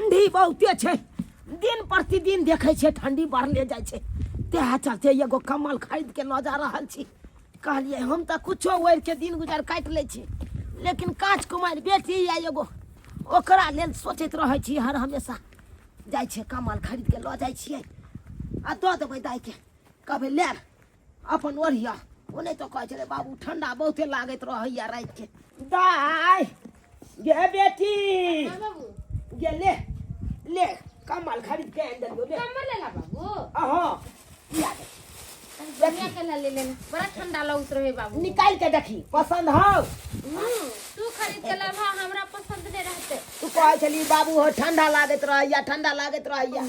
ठंडी बहुते छै, दिन प्रतिदिन देखै छियै ठंडी बढ़ले जाइ छै। तेह चलते एगो कम्बल खरीद के लऽ जा रहल छी। कहलियै हम तऽ कुछो ओढ़ि के दिन गुजर काटि लै छी, लेकिन काँच कुमारि बेटी यऽ एगो, ओकरा लेल सोचैत रहै छी हर हमेशा। जाइ छियै कम्बल खरीद के लऽ जाइ छियै आ दऽ देबै दाइके, कहबै ले अपन ओढ़िया। ओ नहि तऽ कहै छलै बाबू ठंडा बहुते लागैत रहैया रातिके। दाइ गे बेटी। हाँ बाबू। गे ले ले कम्बल खरीद के आनि देलियौ, ले। कम्बल लेला बाबू? अहाँ लिया दे। बढ़िया के ले ले, बड़ा ठंडा लगत रहे बाबू। निकाल के देखी पसंद हौ। तू खरीद के लाबा, हमरा पसंद नहीं रहते। तू कहै छली बाबू हो ठंडा लागैत रहैया, ठंडा लागैत रहैया,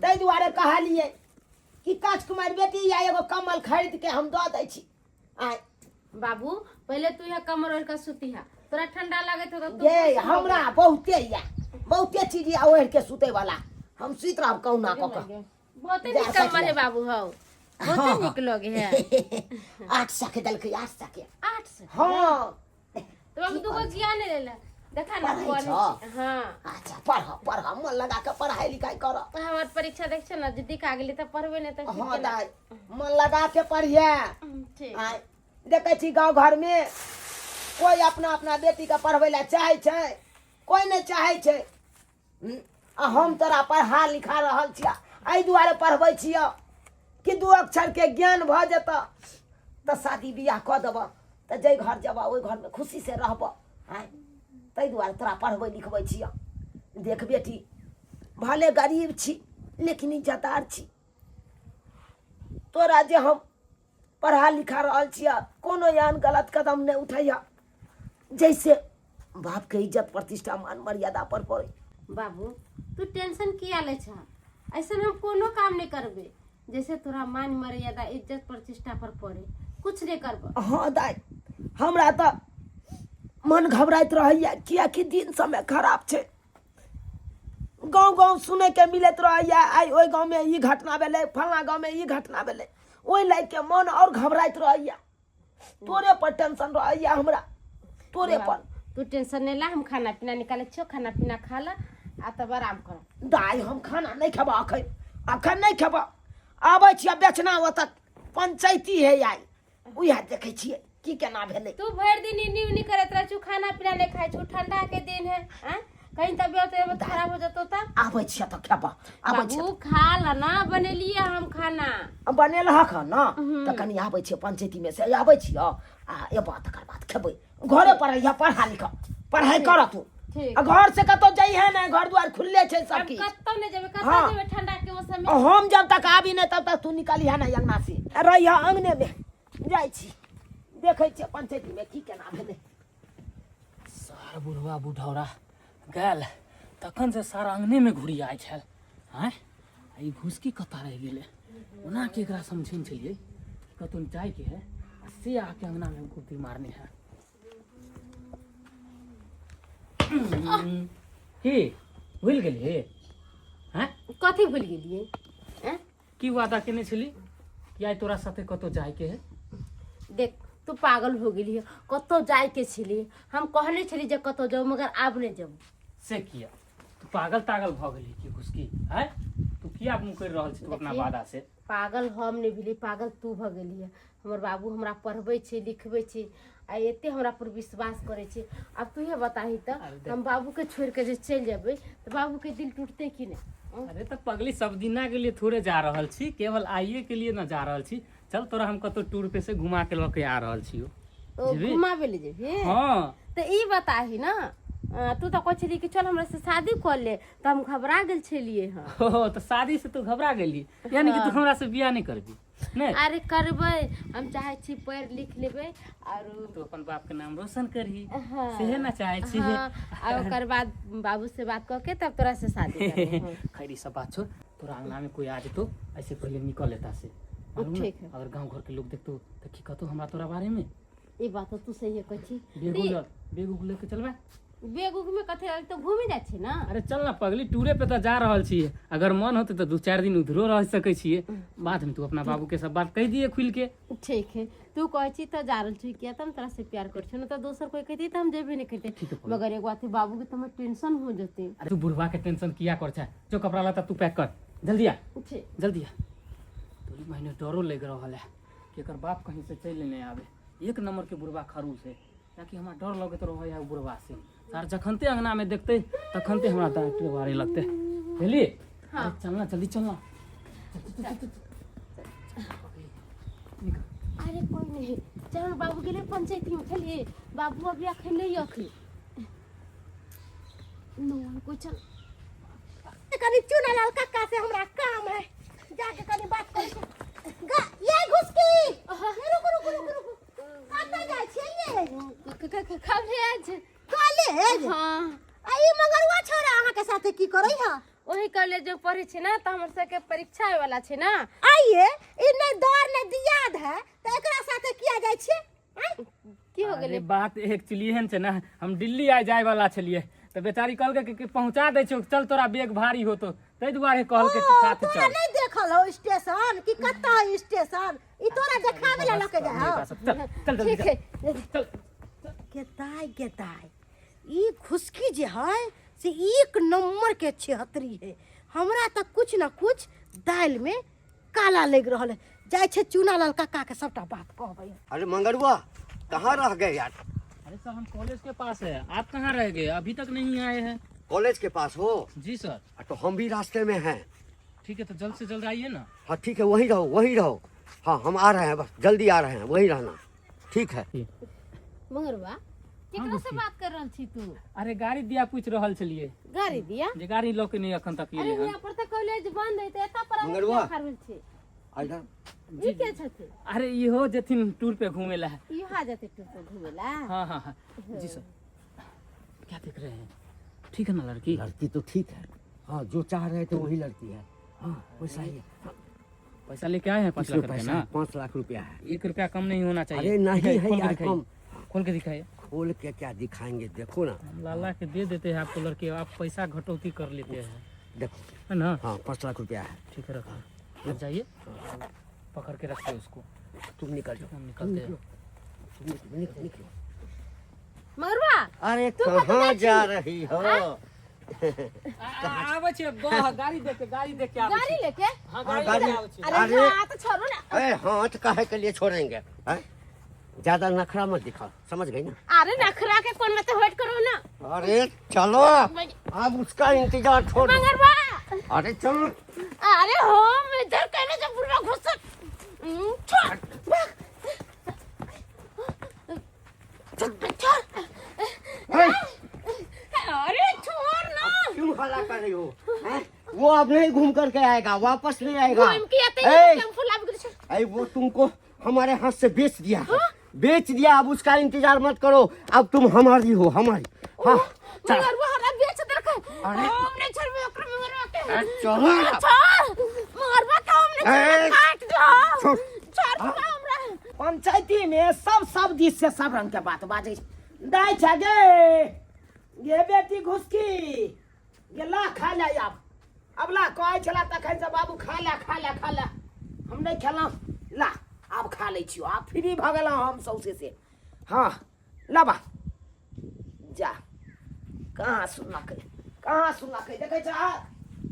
ताहि दुआरे कहलियै कि काँच कुमार बेटी या एगो कम्बल खरीद के हम दऽ दै छी। आय बाबू, पहले तू यहाँ कमर ओढ़ के सुती है, तोरा ठंडा लागत हो तो। ये हमरा बहुते या बहुते चीज या ओढ़ के सुते वाला, हम सुति रहब कहुना कऽ कऽ। बहुते जा नीक कमर है सकिया। बाबू, हौ बहुते नीक लगे है। 800 के देलकै, 800 के। 800? हाँ। तो बाबू दूगो जिया नहीं लेला, देखा ना। पढ़ै पढ़ै छौ? छी। हाँ। अच्छा पढ़ पढ़, मन लगा के पढ़ाई लिखाई कर। हमार परीक्षा देख ना नजदीक आ गेली तऽ पढ़बे नहीं तऽ हाँ दाई, मन लगा के पढ़िए। ठीक। आय देखै छी गाँव घरमे कोइ अपना अपना बेटीके पढ़बै लए चाहै छै, कोइ नहि चाहै छै। आ हम तोरा पढ़ा लिखा रहल छियह, एहि दुआरे पढ़बै छियह कि दू अक्षरके ज्ञान भऽ जेतऽ तऽ शादी बियाह कऽ देबऽ, तऽ जाहि घर जेबऽ ओहि घरमे खुशीसँ रहबऽ। आँय, ताहि दुआरे तोरा पढ़बै लिखबै छियह। देख बेटी, भले गरीब छी लेकिन इज्जतदार छी। तोरा जे हम पढ़ा लिखा रहल छियह, कोनो एहन गलत कदम नहि उठैह जैसे बापके इज्जत प्रतिष्ठा मान मर्यादा पर पड़े। बाबू, तू टेंशन किया ले छह? ऐसन हम कोनो काम नहीं करबे जैसे तोरा मान मर्यादा इज्जत प्रतिष्ठा पर पड़े, कुछ नहीं करबो। हाँ दाइ, हमरा तऽ मन घबराइत रहैया, कियाकि दिन समय खराब छै। गाँव गाँव सुनैके मिलैत रहैया, आइ ओहि गाँवमे ई घटना भेलै, फल्लाँ गाँवमे ई घटना भेलै, ओहि लागि मन आओर घबराइत रहैया। तोरे पर टेंशन रहैया हमरा, तोरे पर। तू टेंशन नहीं ला, हम खाना पीना निकाले छियो, खाना पीना खा ला आ तब आराम कर। दाइ, हम खाना नहि खेबऽ अखन, अखन नहि खेबऽ। आबै छियै बेचना, ओतऽ पंचायती है आइ, उएह देखै छियै की केना भेलै। तू भरि दिन इन्नी उन्नी करैत रहै छु, खाना पीना नहीं खाइ छु, ठंडा के दिन है, आँय? कहीं तबियत उबियत खराब हो जतो तब। आबै छियै तऽ खेबऽ, आबै छियै। बाबू, खा ला ना, बनेलिए हम खाना। बनेलहक हन ने तऽ कनि आबै छियै पंचायतीमे से आबै छियै आ एबऽ तकर बाद खेबै। घरे पर रहिए, पढ़ा लिख, पढ़ाई कर तू। ठीक। आ घर से कतौ जइहे नहि, घर दुआर खुलले छै सब हम किछु। कतौ नहीं जेबै, कतौ हाँ। जेबै ठंडा के मौसम में? हम जब तक आबी नहि तब तक तू निकलिहे नहि अंगना से, रहिहे अंगने में। जाइ छी, देखै छियै पंचायतीमे की केना भेलै। सार बुढ़वा बुढ़ौरा गेल तखन से सार अंगनेमे घुरियाइ छल। आँय, आ ई घुसकी कतऽ रहि गेलै? ओना के एकरा समझेने छलियै कतौ जाइके है, आ से आके अंगनामे गुद्दी मारने है। की भूलि गेलियै? आँय? कथी भूल गेलियै? आँय? की वादा केने छली कि आइ तोरा साथे कतौ जाइके है? देख, तू पागल हो गेली, कतौ जाइके छली, हम कहने छली जे कतौ जाऊ, मगर आब नहि जाऊ। से किया? तू पागल तागल भऽ गेली की घुसकी? आँय, तू किया मुकरि रहल छी तू अपना देखिए। वादा से? पागल हम नहि भेली, पागल तू भऽ गेली। हमर बाबू हमरा पढ़बै छै, लिखबै छै आ एते हमरा पर विश्वास करै छै। आब तूहे बताही तऽ अरे देख। हम बाबूके छोड़ि कऽ जे चलि जेबै तऽ बाबूके दिल टूटतै कि नहि? अरे तऽ पगली, सब दिना के लिए थोड़े जा रहल छी, केवल आइए के लिए न जा रहल छी। चल, तोरा हम कतौ टूर पे से घुमा के लऽ के आ रहल छी। ओ जेबही? घुमाबै लए जेबही? हाँ। तऽ ई बताही ने, तू तऽ कहै छली कि चल हमरा से शादी कऽ ले, तऽ हम घबरा गेल छलियै हँ। हो, तऽ शादी से तू घबरा गेली, यानी कि तू हमरा से बियाह नहीं करबी नहीं? अरे करबै, हम चाहै छी पढ़ि लिख लेबै आर तू अपन बाप के नाम रोशन करही। हाँ। सेहे ना चाहे छी? हाँ, आ ओकर बाद बाबू से बात कऽ के तब तोरा से शादी करबै हम। खैर, ई सब बात छोड़, तोरा अंगना में कोई आ जेतो, ऐसे पहले निकल लेता से मालूम न? ठीक है। अगर गांव घर के लोग देखतो तो की कहतो हमरा तोरा बारे में? ई बात तऽ तू सही कहै छी। बेग उग लेके चलबे। बैग उग में कथी तऽ घूमे जाइ छै ने। अरे चल ना पगली, टूरे पे तऽ जा रहल छियै, अगर मन होतै तऽ 2-4 दिन उधरो रह सकै छियै। बाद में तू अपना बाबू के सब बात कहि दिए खुलि के। ठीक है, तू कहै छी तऽ जा रहल छी, किया तऽ हम तोरा से प्यार करै छी, तऽ दोसर कोई कहती तऽ हम जेबे नहीं करते। ठीक है पगली। मगर एगो बात, बाबू के तऽ हमरा टेंशन हो जते। अरे तू बुढ़वा के टेंशन किया कर छै, जो कपड़ा लत्ता तू पैक कर, जल्दी आ। ठीक। जल्दी आ। तोरी महीने डरो लागि रहल है कि एकर बाप कहीं से चलि नहि आवे। एक नंबर के बुढ़वा खरूस है, ताकि हमरा डर लगैत रहै है बुढ़वा से। सार जखनते अंगना में देखते तखनते हमरा दाँत बारे लगते। बुझलिए? हाँ। अरे चलना, जल्दी चलना। अरे कोई नहीं, चल बाबू गेले पंचायती में, चलिए बाबू अभी अखन नहीं अखन नो कोई चल। कनी चुना लाल काका से हमरा काम है, जाके कनी बात करै छी। गा ये घुसकी, रुक रुक रुक रुक, कतऽ जाइ छियै ये? कॉलेज। कॉलेज? हाँ। आ ई मंगरुआ छोरा अहाँ के साथे की करै है? वही कॉलेज जो पढ़े छै ना, तऽ हमर सबके परीक्षा आबै वाला छै ना। आइए ई नहि दर नहि दियाद है तऽ एकरा साथे किया जाइ छियै? आँय? की हो अरे गेलै? बात एक्चुअली एहन छै ना, हम दिल्ली आइ जाय वाला छलियै तऽ बेचारी कहलकै कि पहुंचा दै छियौ, चल तोरा बैग भारी होतो, ताहि दुआरे कहलकै कि ओ, साथ तोरा चल। नहि देखल हो स्टेशन कि कतऽ है स्टेशन? ई तोरा देखाबै ला लऽ के जाइ हो? चल चल जल्दी। ठीक है। चल चल। गेदाय गेदाय, ई खुशकी जे है से एक नंबर के छेहतरी है। हमरा तऽ कुछ न कुछ दालि में काला लागि रहल है। जाइ छै चूना लाल काका के सबटा बात कहबै। अरे मंगरुआ, कहाँ रह गए यार? अरे सर, हम कॉलेज के पास है, आप कहाँ रह गए? अभी तक नहीं आए हैं। कॉलेज के पास हो? जी सर। तो हम भी रास्ते में हैं। ठीक है, तो जल्द से जल्द आइए ना। हाँ ठीक है, वहीं रहो वहीं रहो। हाँ हम आ रहे हैं, बस जल्दी आ रहे हैं, वहीं रहना। ठीक है। मंगरुआ, केकरा से बात कर रहल छी तू? अरे गाड़ी दिया पूछ रहल छलिए। गाड़ी दिया? जे गाड़ी लऽ के नहीं अखन तक अरे एलै हन। यहाँ पर तऽ कॉलेज बंद है, तऽ एतऽ पर अहाँ मंगरुआ। किया खा रहल छी? इधर। ई के छथिन? अरे इहो जेथिन टूर पे घूमे ला। इहो जेतै टूर पर घूमे ला? हाँ हाँ हाँ जी सर। क्या देख रहे हैं? ठीक है ना लड़की? लड़की तो ठीक है, हाँ जो चाह रहे थे वही लड़की है। हाँ वैसा ही है। पैसा लेके आए हैं 5 इसमें लाख रुपया पैसा ना? 5 लाख रुपया है। 1 रुपया कम नहीं होना चाहिए। अरे नहीं दिखाइए, है खोल के यार, दिखाइए। कम। खोल के दिखाइए। खोल के क्या दिखाएंगे, देखो ना। हम लाला के दे देते हैं आपको लड़के, आप पैसा घटौती कर लेते हैं। देखो है ना? हाँ 5 लाख रुपया है। ठीक है रखो, आप जाइए, पकड़ के रखिए उसको। तुम निकल जाओ। हम निकलते हैं। तुम निकलो, निकलो, निकलो। मंगरुआ, अरे कहाँ जा रही हो? आबै छै बह, गाड़ी देख के, गाड़ी देख के आबै गाड़ी छी। लेके? हाँ, हाँ, गाड़ी गाड़ी। लेके आबै छी। अरे अरे। हाथ छोड़ो ना। अरे हाथ काहे के लिए छोड़ेंगे हैं? ज्यादा नखरा मत दिखाओ, समझ गई ना? अरे नखरा के कौन मत वेट करो ना। अरे चलो, अब उसका इंतजार छोड़ दो। मंगरुआ। अरे चलो। अरे हम इधर कहने से बुढ़वा घुस, छोड़ भाग। छोड़। ए, अरे छोड़ ना। क्यों हल्ला कर रही हो हैं? वो अब नहीं घूम करके आएगा, वापस नहीं आएगा। घूम के आते ही ए, टेम्पू लाभ के छोड़। अरे वो तुमको हमारे हाथ से बेच दिया है, बेच दिया, अब उसका इंतजार मत करो, अब तुम हमारी हो, हमारी। हाँ चल। मंगरुआ हमरा बेच देलकै। अरे। हम नहीं छोड़बै ओकरा मंगरुआ के। अरे चलो ना। छोड़ मंगरुआ के, हम नहीं छोड़बै, ए, काट दो। छोड़। छोड़ पूरा हमरा। पंचायती में सब सब दिस से सब रंग के बात बाजै छै। दाइ छै गे, गे बेटी घुसकी गे, ला खा ले आब। अब ला कहै छला तखन से बाबू खा ले खा ले खा ले, हम नहि खेलहुँ, ला आब खा लै छियौ, आब फ्री भऽ गेलहुँ हम सौंसे से। हाँ लाबा जा। कहाँ सुनलकै, कहाँ सुनलकै? देखै छह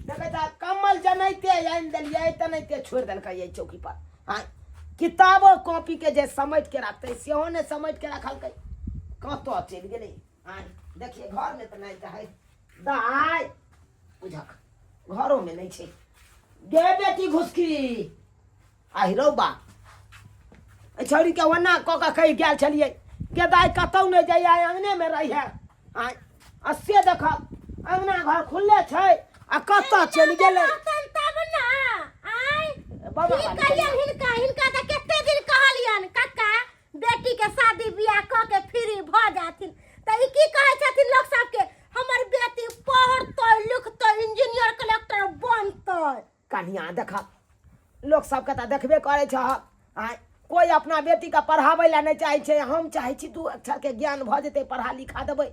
देखै छह, कम्बल जनैते आनि देलियै तनैते छोड़ि देलकै एहि चौकी पर। हाँ किताबो कॉपी के जे समेट के रखतै सेहो नहि समेट के रखलकै, कतऽ चलि गेलै? आँय देखिए, घरमे तऽ नहि चाहै दाइ बुझक, घरोमे नहि छै। गे बेटी घुसकी, आहि रौ बा, एहि छौड़ीके ओना कऽ कऽ कहि गेल छलियै गे दाइ कतहु नहि जइया, अङ्गनेमे रहिहे। आँय आ से देखब अङ्गना घर खुलले छै आ कतऽ चलि गेलै? रहतन तब ना। आँय, बाबा की वाली कहियन हिनका, हिनका तऽ कते दिन कहलियन काका बेटी के शादी बियाह कऽ के फ्री भऽ जाथिन, तऽ ई की कहै छथिन लोक सबके, हमर बेटी पढ़तै लिखतै इंजीनियर कलेक्टर बनतै। कनिया देखब लोक सबके तऽ देखबे करै छह। आँय कोइ अपना बेटीके पढ़ाबै लए नहि चाहै छै, हम चाहै छी 2 अक्षरके ज्ञान भऽ जेतै, पढ़ा लिखा देबै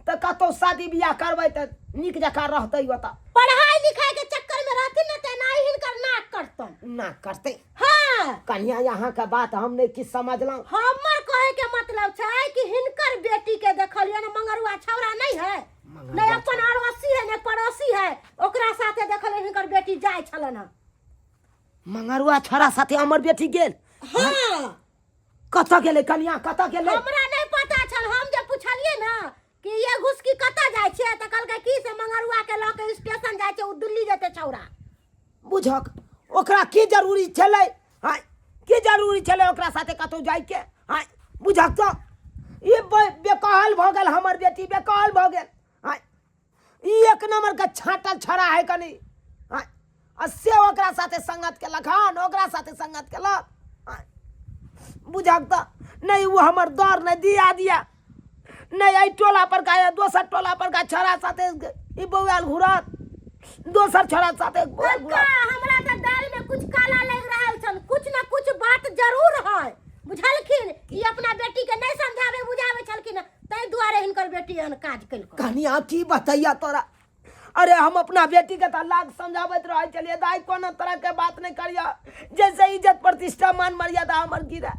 तऽ कतहु शादी बियाह करबै तऽ नीक जकाँ रहतै ओतऽ। पढ़ाई लिखाई के चक्कर में रहथिन ना त एनाही हिनकर नाक कटतन। ना करतै। हाँ। कन्या, अहाँके बात हम नहि किछु समझलहुँ। हमर कहे के मतलब छै कि हिनकर बेटी के देखलियै ने, मंगरुआ छौड़ा नहीं है, नहीं अपन अड़ोसी है नहीं पड़ोसी है, ओकरा साथे देखलियै हिनकर बेटी जाय छलन हन। मंगरुआ छोड़ा साथे हमर बेटी गेल? हाँ। कतऽ गेलै कन्या, कतऽ गेलै? हमरा नहीं पता छल। हम जे पुछलियै ना कि ये घुसकी कतऽ जाइ छै, तऽ कहलकै कि से मंगरुआ के लऽ के स्टेशन जाइ छै, ओ दिल्ली जेतै छौड़ा। बुझक ओकरा की जरूरी छलै? हाँ, की जरूरी छलै ओकरा साथे कतहु जाइके? हाँ, बुझक तऽ ई बेकहल भऽ गेल हमर बेटी, बेकहल भऽ गेल। हाँ, ई एक नंबर के छाँटल छड़ा है कनी। हाँ, आ से ओकरा साथे संगत केलक हन, ओकरा साथे संगत केलक। हाँ, बुझक तऽ नहि ओ हमर दर नहि दिया दिया नहि एहि टोला पर का या दोसर टोला पर का छड़ा साथे ई बौआल घुरत, दोसर छड़ा साथे बौआल कक्का, घुरत। हमरा तऽ दाल में कुछ काला लग रहल छन, कुछ न कुछ बात जरूर है, बुझलखिन? ई अपना बेटी के नहीं समझावे बुझावे छलखिन, ताहि दुआरे हिनकर बेटी एहन काज केलको। कनिया की बतैया तोरा, अरे हम अपना बेटी के तऽ लाख समझाबैत रहै छलियै, दाइ कोनो तरह के बात नहि करिया जैसे इज्जत प्रतिष्ठा मान मर्यादा हमर गिरे,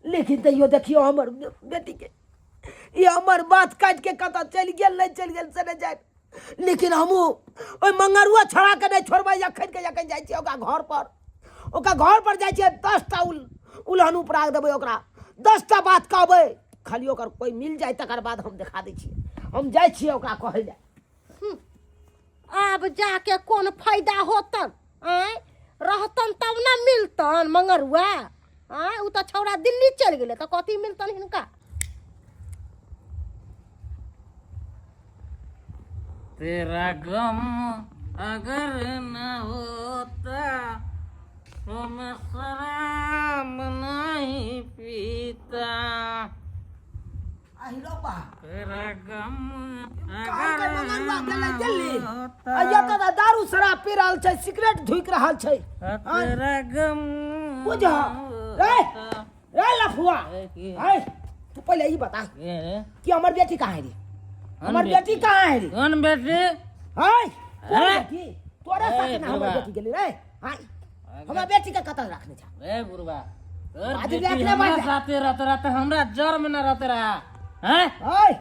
लेकिन तैयो देखियो हमर बेटी के ई हमर बात काटि के कतऽ चलि गेल नहि चलि गेल से नहि जानि, लेकिन हमहूँ ओहि मंगरुआ छौड़ा के नहि छोड़बै। अखन के जखन जाइ छियै ओकरा घर पर, ओकरा घर पर जाइ छियै 10टा उलहन उपरा देबै ओकरा, 10टा बात कहबै, खाली ओकर कोइ मिल जाय तकर बाद हम देखा दै छियै। हम जाइ छियै ओकरा कहै लए। आब जाके कोन फायदा होतन? आँय, रहतन तब ने मिलतन मंगरुआ। आँय, ओ तऽ छौड़ा दिल्ली चलि गेलै, तऽ कथी मिलतन हिनका? तेरा गम अगर न होता तो मैं शराब नहीं पीता। आहिरो बा, तेरा गम कहलकै अगर मंगरुआ न गेलै दिल्ली, होता आ एतऽ तऽ दारू शराब पी रहल छै, सिगरेट धुकि रहल छै। तेरा गम बुझ रे, रे लफुआ, ए, की? है तू पहिले ई बता ए रे, कि हमर बेटी कहाँ है रे? हमर बेटी कहाँ है रे? कौन बेटी? है कोन ए? बेटी? तोरे ए, साथे ना हमर बुढ़वा। बेटी गेली रे। हाय, हमरा बेटी के कतऽ रखने छ? ए बुढ़वा, तोर बाजू बेटी रखने हमरा बाजू। साथे रहते रहते हमरा जर में न रहते रहा हैं। है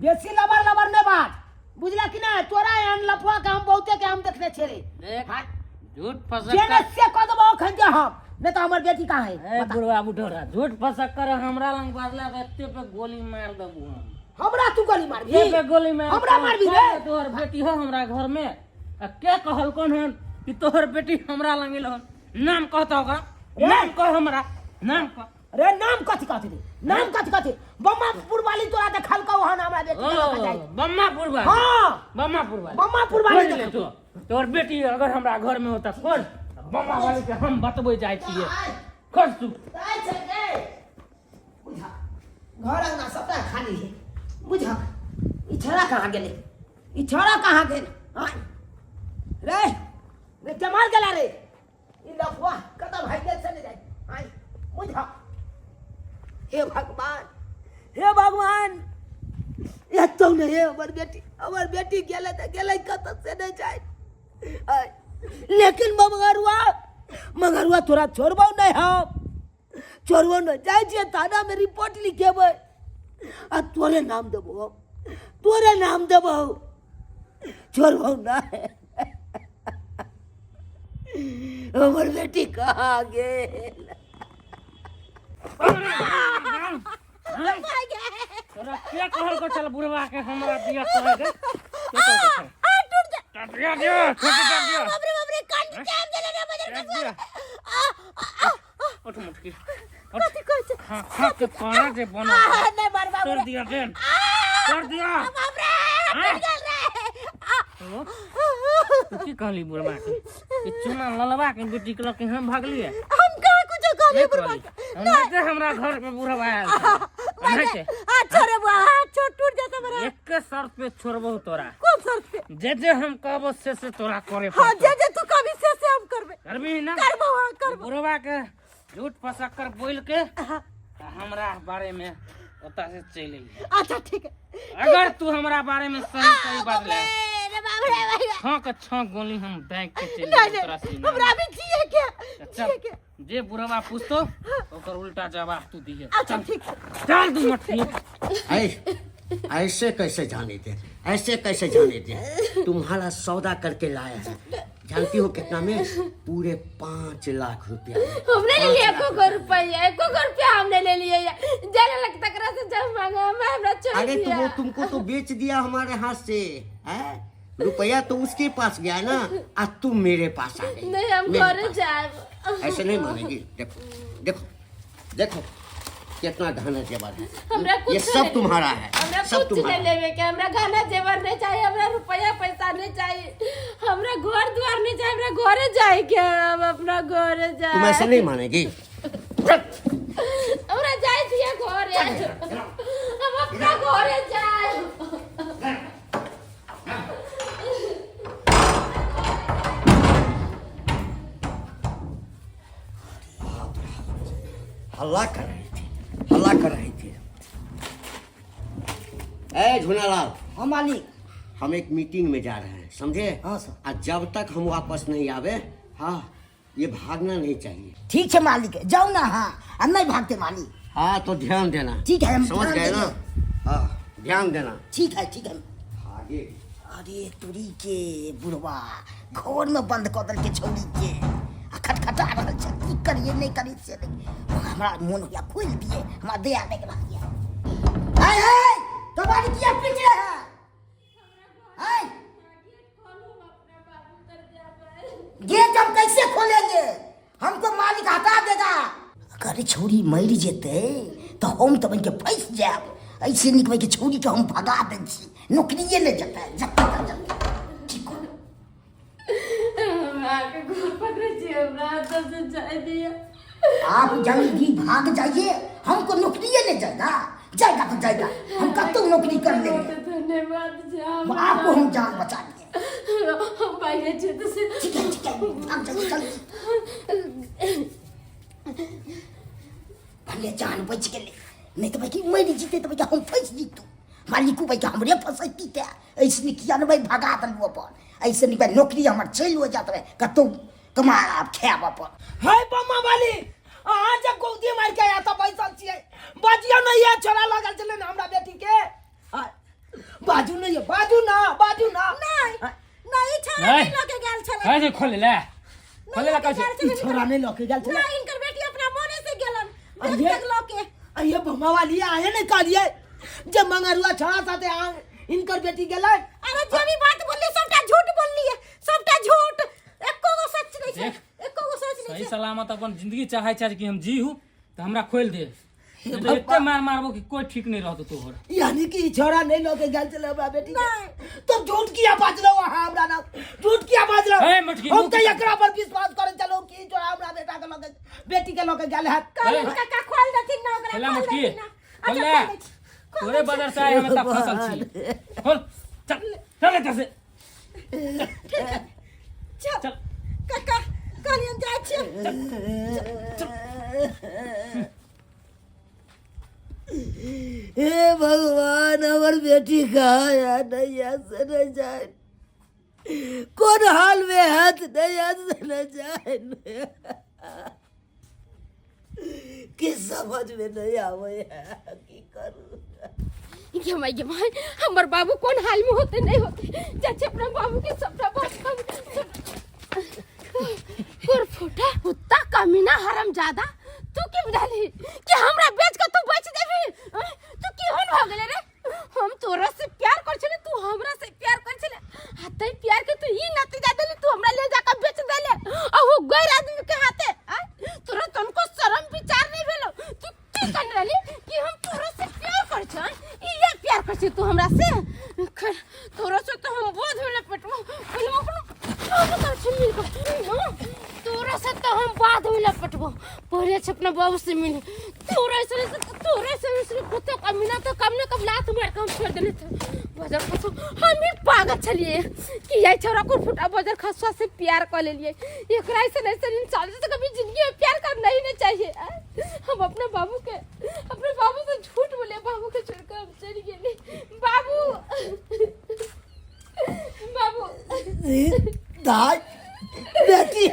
बेसी लबर लबर नहि बाज, बुझला कि ना? तोरा एहन लफुआ के हम बहुते के हम देखने छियै रे। देख, हाँ। झूठ फसक जे ने से कऽ देबो अखन के हम, नहि तऽ हमर बेटी कहाँ है? ए बुढ़वा बुढ़ौरा, झूठ फसक कर हमरा लंग बाजला तऽ एते पे गोली मार देबू हम। हमरा तू गोली मारबी? एते पे गोली मार हमरा मारबी रे? तोहर बेटी हो हमरा घर में, आ के कहल कोन हन कि तोहर बेटी हमरा लंग एल हन? नाम कहता ओकरा, नाम कह, हमरा नाम कह। रे नाम कथी कथी रे? नाम कथी कथी? बम्मापुर वाली तोरा देखलकौ हन हमरा बेटी के लऽ के जाइ। बम्मापुर वाली? हाँ। बम्मापुर वाली। बम्मापुर वाली। खोज ले तू, तोहर बेटी अगर हमरा घर में होता खोज बम्मा वाली के, हम बतबै जाइ छियै, खोज तू। जाइ छै गे। बुझा घर अंगना सबटा खाली है, बुझा ई छोड़ा कहाँ गेलै? ई छोड़ा कहाँ गेल? हाँ रे, रे केम्हर गेला रे ई लफुआ? कतऽ भागि गेल से नहि जाइ। आँय बुझा, हे भगवान, हे भगवान, एतौ नहि हे हमर बेटी। हमर बेटी गेलै तऽ गेलै कतऽ से नहि जाइ। आँय, लेकिन मगरुआ, मगरुआ तोरा छोड़बौ नहि, हम छोड़बौ नहि। जाइ छियै थानामे रिपोर्ट लिखेबै आ तोरे नाम देबौ हम, तोरे नाम देबौ, छोड़बौ नहि। हमर बेटी कहाँ गेल? तोरा के कहल को चल बुढ़वा के हमरा दिया करे के? के कहल को चल? आ टूट जा। काट दिया, दिया छोटी, काट दिया। बाप रे बाप रे, कंठ चाप देले रे बजर काट के। दिया। आ आ आ, उठ मुटकी, कथी कहै छै? खा खा के पाना जे बनल। आ नहि मार बाप कर रे। दिया देन, कर दिया। बाप रे, टूट गेल रे। आ हेलो, तू की कहली बुढ़वा के कि चुना ललवा के बेटी के लऽ के हम भागलियै? हम कहाँ कुछो कहलियै नहीं बुढ़बा कहली। के? हम नहीं ते हमरा घर में बुढ़वा आयल छै। नहीं ते। आ छोड़े बुआ, आ छोड़, टूट जाता मेरा। एक शर्त पे छोड़बो तोरा। कौन शर्त पे? जे जे हम कहबो से से तोरा करे हाँ, पड़तौ। जे जे तू कभी से से हम करबे। करबी ना? करबो, हाँ करबो। बुढ़वा के झूठ फसक कर बोल के आ हमरा बारे में ओतऽ से चलि अइहे। अच्छा ठीक है। अगर तू हमरा बारे में सही सही बात ले रे बाप रे भाई, छक छक गोली हम बैंक के चलि नहीं जेबौ तोरा नहीं, सीना हमरा में। भी जिए के चल, जिए के। जे बुढ़वा पूछतो ओकर उल्टा जवाब तू दिहे। अच्छा ठीक है। चल तू मठिए। ऐसे कैसे जाने दे, ऐसे कैसे जाने दे? तुम्हारा सौदा करके लाया है, जानती हो कितना में? पूरे 5 लाख रुपया में। हमने ले लिया एको गो रुपया, एको गो रुपया हमने ले लिए। जाने लग तकरा से जब मांगा हम हमरा छोड़ अरे तो दिया। वो तुमको तो बेच दिया हमारे हाथ से है, रुपया तो उसके पास गया ना, आज तुम मेरे पास आ गई। नहीं, हम मेरे घरे पास। जाए। ऐसे नहीं मानेगी। देखो देखो देखो, कितना गहना जेवर है। हमरा कुछ ये सब नहीं- तुम्हारा है, हमरा सब कुछ तुम्हारा। नहीं लेवे के, हमरा गहना जेवर नहीं चाहिए, हमरा रुपया पैसा नहीं चाहिए, हमरा घर द्वार नहीं चाहिए, हमरा घरे जाए के, हम अपना घरे जाए। तुम ऐसे नहीं मानेगी। हमरा जाए दिया घरे, हम अपना घरे जाए। हल्ला कर रही थी, हल्ला कर रही थी। ए झुनालाल। हाँ मालिक। हम एक मीटिंग में जा रहे हैं, समझे? हाँ सर। और जब तक हम वापस नहीं आवे, हाँ, ये भागना नहीं चाहिए। ठीक है मालिक, जाओ ना। हाँ, हम नहीं भागते मालिक। हाँ, तो ध्यान देना। ठीक है, हम समझ ध्यान गए ना? देंगे। हाँ, ध्यान देना। ठीक है, ठीक है। आगे। अरे तुरी के, बुढ़वा घर में बंद कऽ देलकै छौड़ी के आ खटखटा रहल छै। की करिए, नहि करिए से नहि। हमरा मोन होइया खोलि दिए, हमरा दया लागि रहल यऽ। है है, कबाड़ी किया पीट रहे हैं? है, गेट हम कैसे खोलेंगे? हमको मालिक हटा देगा। अगर छौड़ी मरि जेतै तऽ हम तऽ बनिके फँसि जायब। ऐसे नीक के छौड़ी के हम भगा दै छी, नौकरिए ले जेतै जतै जतै। ठीक हो। हमरा के गोर पकड़े छी, हमरा हाथ से जाए दिया। आप जल्दी भाग जाइए, हमको नौकरिए ले जाएगा। जाएगा तो जाएगा, हम कब तक नौकरी कर लेंगे। बहुत धन्यवाद जी। आपको हम जान बचा लिए। हम भागे छी तो से। ठीक है, ठीक है, भाग जाइए जल्दी। भले जान बच गेलै, नहि तऽ भाई मरि जेतै तऽ भैया हम फँसि जैतहुँ। मालिको भैया हमरे फँसैती। तऽ ऐसे नीक किया ने भाई भगा देलहुँ अपन। ऐसे नीक भाई नौकरी हमर चलि हो जात रहे, कतहु कमा आब खायब अपन। है बम्मा वाली, अहाँ जब गौदी मार के आया तऽ बैसल छियै, बाजियौ नहीं है। छोड़ा लगल छलै ने हमरा बेटी के? आय, बाजू नहीं है, बाजू ना, बाजू ना। नहीं नहीं, छोरा नहीं। नहीं लके गेल छलै। कहै छै खोले ले, खोले ले कहै छै। ई छोड़ा नहीं लके गेल छलै। नहीं, इनकर बेटी अपना मोने से गेलन। अरे। देख देख लके। अये बम्मा वाली, आहे नहीं कहलियै जे मंगरुआ छोड़ा साथे आ इनकर बेटी गेलै। अरे, जे भी बात बोलली सबटा झूठ बोलली है, सबटा झूठ, एको गो सच नहीं छै। देख। एको गो सच नहीं सही छै। सलामत अपन जिंदगी चाहे छै कि हम जीहू तऽ हमरा खोलि दे, नहीं तऽ एते मार मारबो कि कोई ठीक नहीं रहतो तोहर। यानी कि ई छोड़ा नहीं लके गेल छलै हमरा बेटी के? तब झूठ किया बाजलौ अहाँ हमरा ना? झूठ किया बाजलौ? ए, मोटकी, हम मुँह तऽ एकरा पर विश्वास करे चलौ कि ई छोड़ा हमरा बेटा के लके, बेटी के लके गेल हैत। कहलियन काका खोल देथिन ना ओकरा। खोला खोल मोटकी। देथिन ना। खोल अच्छा, ले। खोल दै छी, खोल तोरे दै छी। बदर से आइ हम एतऽ फंसल छी। खोल, चल चल एतऽ से। चल। चल। काका, कहलियन जाइ छियै। हे भगवान, हमर बेटी कहाँ है, नहीं है से नहीं जाए, कौन हाल में है, नहीं है से नहीं जाए, कि समझ में नहीं आवे है, की करूँ? गे माय, गे माय, हमर बाबू कोन हाल में होते नहीं होते। चाची, अपना बाबू के सबटा बात कोर फूटा कुत्ता, कमीना, हरामजादा, तू की बुझाली कि हमरा बेच के तू बच देबी? आँय? तू केहन भऽ गेले रे? हम तोरा से प्यार कर छले, तू हमरा से प्यार कर छले, आ तै प्यार के तू ई नतीजा देली। तू हमरा ले जाकर बेच देले आ वो गैर आदमी के हाथे। आँय? तोरा तनको शरम विचार नहीं भेलो? तू की कर रहली कि हम तोरा से प्यार कर छ? इहे प्यार कर छी तू हमरा से? खैर, तोरा से तो हम बोझ में लपेटबो। पहिले हम अपना बाबू कर छी मिल के। तोरा से तो हम बाद में लपेटबो, पहले से अपना बाबू से मिले। तोरा से तोरा से से कुत्ते कमीना तो कम न कम लात मार के हम छोड़ देने थे। बजर खसु हम ही पागल छलिए कि यही छोरा को फुटा बजर खसुआ से प्यार कर लेलिए। एकरा ऐसे ऐसे इंसान से कभी जिंदगी में प्यार करना ही नहीं चाहिए। हम अपने बाबू के अपने बाबू से झूठ बोले, बाबू के छोड़ कर हम चल गए। बाबू बाबू दाई बेटी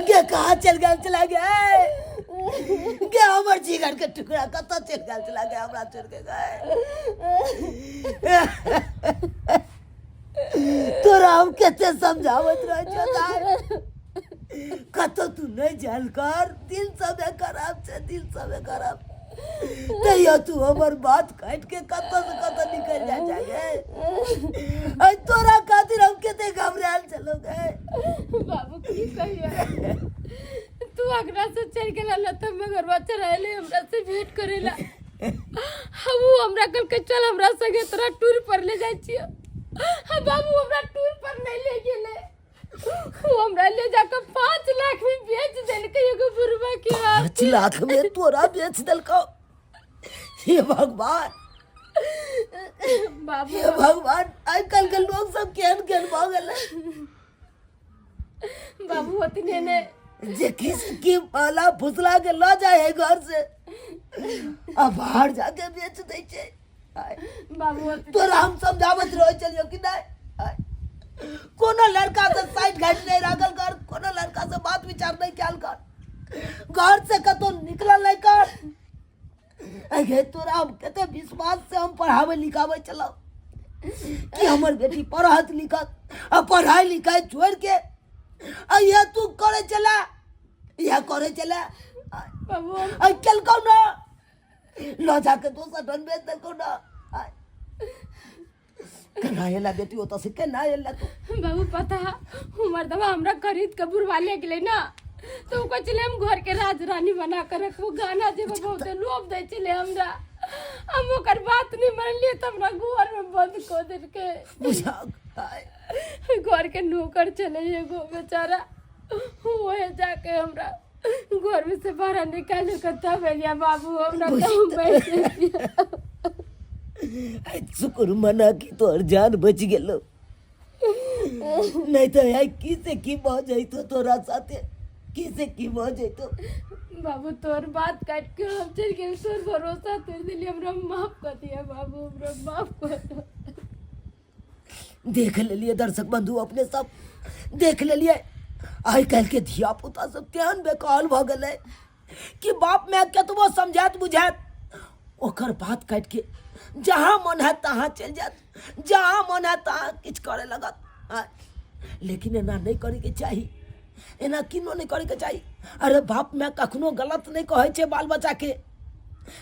गे कहाँ चल गया चला गया गे हमर जिगर के टुकड़ा कतऽ चल गेल चला गया हमरा छोड़ के गए। तोरा हम कते समझाबैत रहै छियौ दाई, कतौ तू नहि जायल कर, दिल सबे खराब छै, दिल सबे खराब। तैयो तू हमर बात काटि के कतऽ से कतऽ निकलि जाइ छै गे। आइ तोरा खातिर हम कते घबरायल छलहुँ गे। बाबू की कहियो, तू अगरा से चल गेला न त मगरवा चढ़ाइले हमरा से भेंट करेला। हम उ हमरा कहल के चल हमरा संगे तोरा टूर पर ले जाइ छियो। हम बाबू हमरा टूर पर नहीं ले गेले, वो हमरा ले जाकर 5 लाख में बेच देलकै एगो बुढ़वा के हाथ। 5 लाख में तोरा बेच देलकौ? हे भगवान बाबू, हे भगवान, आइ काल्हि के लोग सब केहन केहन भऽ गेलै। बाबू ओतने ने जे किस की पाला फुसला के लऽ जाइ है घर से आ बाहर जाके बेच दै छै। बाबू तोरा हम समझाबैत रहै छलियौ कि नहि कोनो लड़का से साइड घाट नहीं राखल कर, कोनो लड़का से बात विचार नहीं कयल कर, घर से कतौ निकलल नहीं कर। अगे तोरा हम कते विश्वास से हम पढ़ाबै लिखाबै छलहुँ कि हमर बेटी पढ़त लिखत, आ पढ़ाई लिखाई छोड़ के आ इएह तू करै छला, इएह करै छला। बाबू आ केलकौ ना, लऽ जाके दोसर ढन बेच देलकौ ना। केना एला बेटी ओतऽ से, केना एला तू? बाबू पता है हमर दवा हमरा खरीद के बुढ़वा ले गेलै ना, तो उ कहै छलै हम घर के राज रानी बना के रखबो, गाना जेबो बहुत लोभ दै छलै हमरा। हम ओकर बात नहीं मानलियै तऽ हमरा घर में बंद कऽ देलकै। बुझा घर के नौकर छलै एगो बेचारा, वहे जाके हमरा घर में से बाहर निकाल के तब एलिया बाबू हमरा कहूँ बैठ। शुक्र मना कि तोहर जान बच गेलो, नहीं तो यार की से की भऽ जैतो तोरा साथे, की से की भऽ जैतो। बाबू तोर बात काट के हम चल गेल, तोर भरोसा तोड़ देली, हमरा माफ कर दिया बाबू, हमरा माफ कर दो। देख लेलिए दर्शक बंधु, अपने सब देख लेलिए आइ काल्हि के धिया पुता सब तेहन बेकाल भऽ गेलै कि बाप माय कतबो समझायत बुझायत ओकर बात काटि के जहाँ मन हैत तहाँ चलि जायत, जहाँ मन हैत तहाँ किछु करय लगत। लेकिन एना नहि करैके चाही, एना किनो नहि करैके चाही। अरे बाप माय कखनो गलत नहि कहै छै, बाल बच्चाके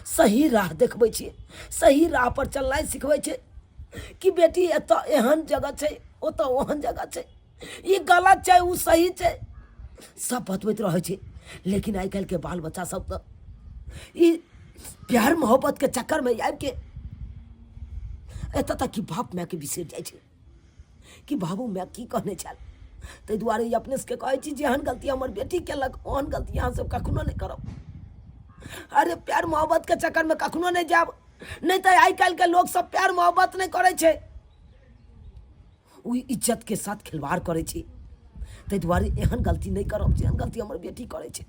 सही राह देखबै छै, सही राह पर चलनाइ सिखबै छै कि बेटी एतऽ एहन जगह छै, ओतऽ ओहन जगह छै, ई गलत छै ओ सही छै, सब बतबैत रहै छै। लेकिन आइ काल्हिके बाल बच्चा सब तऽ ई प्यार मोहब्बतके चक्करमे आबिके एतऽ तक कि बाप मायके बिसरि जाइ छै कि बाबू माय की कहने छल। ताहि दुआरे ई अपने सबके कहै छी जेहन गलती हमर बेटी केलक ओहन गलती अहाँ सब कखनो नहि करब। अरे प्यार मोहब्बतके चक्करमे कखनो नहि जायब, नहि तऽ आइ काल्हिके लोक सब प्यार मोहब्बत नहि करै छै, ओ इज्जतके साथ खिलवाड़ करै छै। ताहि दुआरे एहन गलती नहि करब जेहन गलती हमर बेटी करै छै।